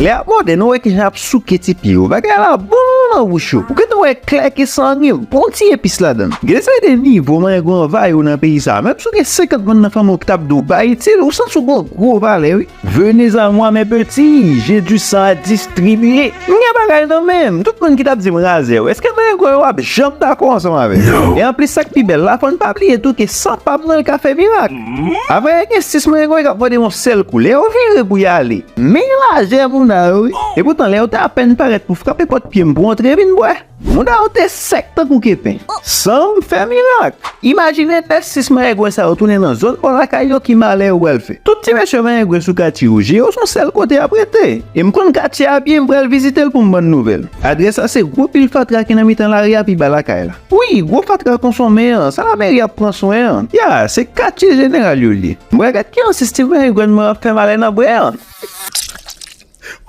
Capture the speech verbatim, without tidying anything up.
Lè y ap mòde, nou wè kijan y ap souke ti pye yo. Bagay la bon nan bouch yo. Ou gentan wè klè ke san gen bon ti epis ladan l. Gen de seri de nivo mangwen anvayi w nan peyi sa a. Menm si w gen senkant moun nan fanmi w ki t ap di w pa itil, ou santi w gen yon gwo valè, wi. Venez à moi, mes petits, j'ai du sang à distribuer. M gen bagay nan men m. Tout moun ki t ap di m razè yo, èske mangwen yo ap janm dakò ansanm avè m? E anplis, sa k pi bèl la, fò n pa bliye tou ke san pa m nan l ka fè mirak. Avè gen sis mangwen k ap mòde yon sèl kou, lè yo vire pou y ale, men lajè moun nan yo, wi. Epoutan, lè yo te apèn parèt pou frape pòt pye m pou antre vin bwè, moun nan yo te sèk tankou kepen. San m fè mirak. Imajine lè sis mangwen sa yo tounen nan zòn bò lakay yo, ki malè yo pral fè? Tout ti mesye mangwen sou katye yo, je yo se yon sèl kote y ap rete. E m konn katye a byen, m pral vizite l pou m ban n nouvèl. Adrès la se gwo pil fatra ki nan mitan lari a pi ba lakay la. Wi, gwo fatra konsonmen an, sa lameri ap pran swen an. Ya, se katye jeneral yo l ye. M pral gad kijan sistèm mangwen mwen ap fè malè nan bwè an.